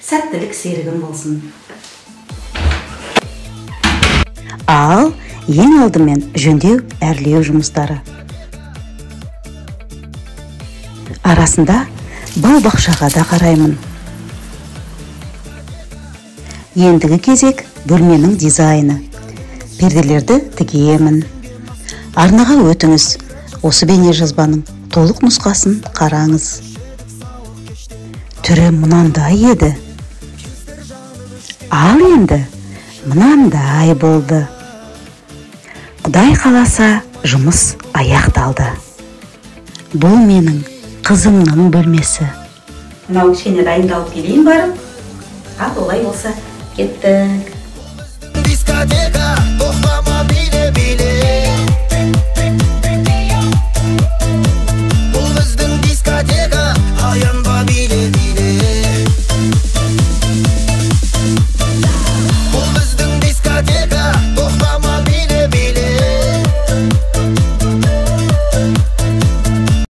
Сәттілік серігім болсын. Ал ең алдымен жөндеу, әрлеу жұмыстары. Арасында бау-бақшаға да қараймын. Ендігі кезек бөлменің дизайны. Перделерді тігемін. Арнаға өтіңіз. Осы бейнежазбаның толық нұсқасын қараңыз. Түрі мынандай еді. Ал енді мынандай болды. Құдай қаласа, жұмыс аяқталды. Бұл менің қызымның бөлмесі. Мынау кішкене дайындалып келейін барып. Ал олай болса, кеттік. Дискотека, тоқтама, биле, биле.